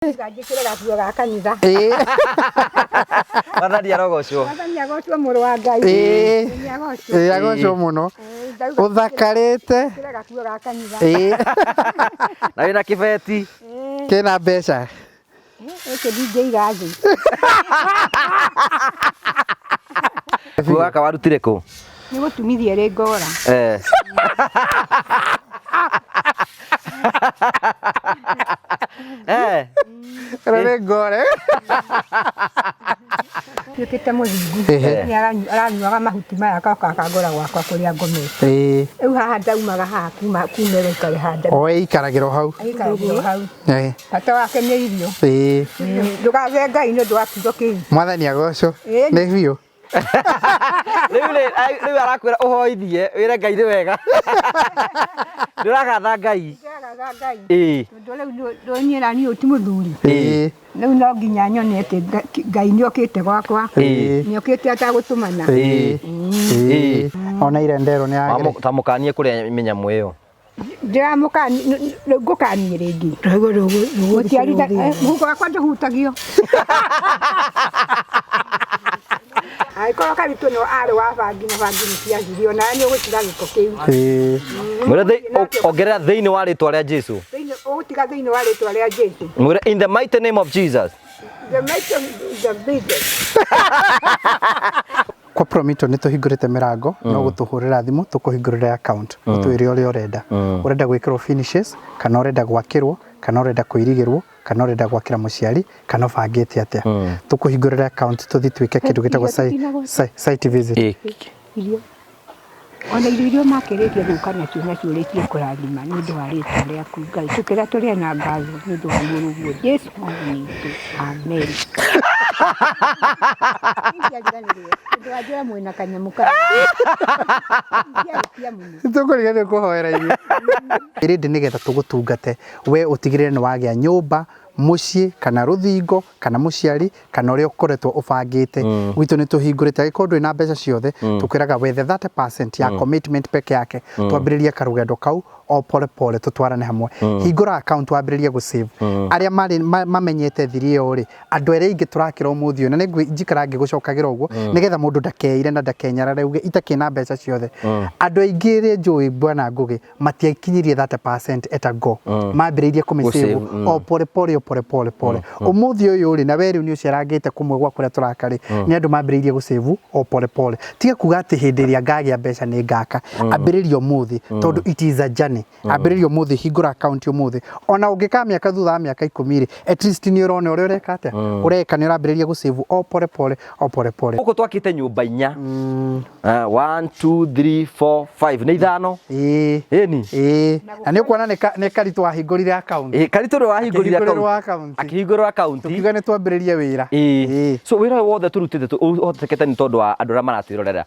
Njĩkĩre gakuo ga kanitha. Mwathani arogocwo. Mwathani agocwo, mũrũ wa Ngai. Nĩ agocwo. Ĩĩ, agocwo mũno. Ndauga ũthakarĩte. Njĩkĩre gakuo ga kanitha. Na wĩna kĩbeti. Kĩna mbeca. Gĩkĩ ndingĩiga thĩ. Gakuo gaka warutire kũ? Nĩ gũtumithia ĩrĩ ngora. Ĩno nĩ ngore. Tuĩkĩte mũthingu. Nĩ aranyuaga mahuti maya, agoka akangora gwakwa kũrĩa ngomete. Rĩu haha ndaumaga haha kuma ĩgaikare handa. O ĩikaragĩra o hau. Aikaragĩra o hau. Bata wake nĩ irio. Ndũgathe Ngai nĩ ũndũ wa kiugo kĩu. Mwathani agocwo. Nĩ biũ. Rĩu rĩ, rĩu arakwĩra ũhoithie wĩre Ngai nĩ wega. Ndũragatha Ngai. Ndĩragatha Ngai. Tondũ rĩu niĩ na niĩ ti mũthuri. Rĩu no nginya nyone atĩ Ngai nĩ okĩte gwakwa. Nĩ okĩte atagũtũmana. Ĩĩ. Ona irendero nĩ yagĩrĩire. Ta mũkanie kũrĩa mĩnyamũ ĩyo. Ndĩramũkania, rĩu ngũkanie rĩngĩ. Mũtiarita mũhuko wakwa ndũhutagio. Angĩkorwo Karitũ no arĩ wa bangi na bangi nĩ ciathirire, onawe nĩ ũgũtiga gĩko kĩu. Mwĩre ongerera thĩinĩ wa rĩtwa rĩa Jesu. Ũgũtiga thĩinĩ wa rĩtwa rĩa Jesu. Mwĩre in the mighty name of Jesus. The mighty the biggest. Kwa Promito nĩ tũhingũrĩte mĩrango, no gũtũhũrĩra thimũ tũkũhingũrĩre account, ũtwĩre ũrĩa ũrenda. Ũrenda gwĩkĩrwo finishes, kana ũrenda gwakĩrwo, kana ũrenda kũirigĩrwo, kana ũrenda gwakĩra mũciari, kana ũbangĩte atĩa. Tũkũhingũrĩre account tũthiĩ twĩke kĩndũ gĩtagwo site visit. Irio. Ona irio iria ũmakĩrĩtie gũka nacio nacio ũrĩkie kũrathima nĩ ũndũ wa rĩtwa rĩaku Ngai. Tũkĩra tũrĩe na ngatho nĩ ũndũ wa mũrũguo Jesu Mwathani witũ. Amen. Ingĩariganĩrwo, tondũ wanjĩra mwĩna kanyamũ kau. Ingĩarĩkia mũno. Tũkũriganĩrwo kũhoera irio. Ĩrĩndĩ nĩgetha tũgũtungate we ũtigĩrĩre nĩ wagĩa nyũmba, mũciĩ, kana rũthingo, kana mũciari, kana ũrĩa ũkoretwo ũbangĩte. Gwitũ nĩ tũhingũrĩte, angĩkorwo ndũrĩ na mbeca ciothe, tũkwĩraga wethe 30% ya commitment peke yake, twambĩrĩrie karũgendo kau o pole pole, tũtwarane hamwe. Hingũra account wambĩrĩrie gũ save. Arĩa marĩ mamenyete thiri ĩyo rĩ, andũ arĩa aingĩ tũrakĩra ũmũthĩ ũyũ, na nĩ njikara ngĩgũcokagĩra ũguo nĩgetha mũndũ ndakeire na ndakenyarare uge itakĩ na mbeca ciothe. Andũ aingĩ rĩ njũĩ, bwana Ngũgĩ, matiakinyirie 30% at a go, mambĩrĩirie kũmĩsave o pole pole, o pole pole pole. Ũmũthĩ ũyũ rĩ, na we rĩu nĩ ũcerangĩte kũmwe gwa kũrĩa tũraka rĩ, nĩ andũ mambĩrĩirie gũsave o pole pole. Tiga kuga atĩ hĩndĩ ĩrĩa ngagĩa mbeca nĩ ngaka, ambĩrĩria ũmũthĩ, tondũ it is a journey. Ambĩrĩria ũmũthĩ, hingũra account ũmũthĩ, ona ũngĩka mĩaka thutha wa mĩaka 10 rĩ, at least nĩ ũrona ũrĩa ũreka atĩa, ũreka nĩ ũrambĩrĩria gũsave o pole pole, o pole pole. Gũkũ twakĩte nyũmba inya. 1 2 3 4 5, nĩ ithano. Ĩni. Ĩĩ, na nĩ ũkuona nĩ Karitũ wahingũrire account. Ĩĩ, Karitũ nĩwe wahingũrire. Akĩhingũrĩrwo account. Akĩhingũrĩrwo account. Tukiuga nĩ twambĩrĩrie wĩra. So wĩra ũyũ wothe tũrutĩte ũhotekete nĩ tondũ wa andũ arĩa maratwĩrorera.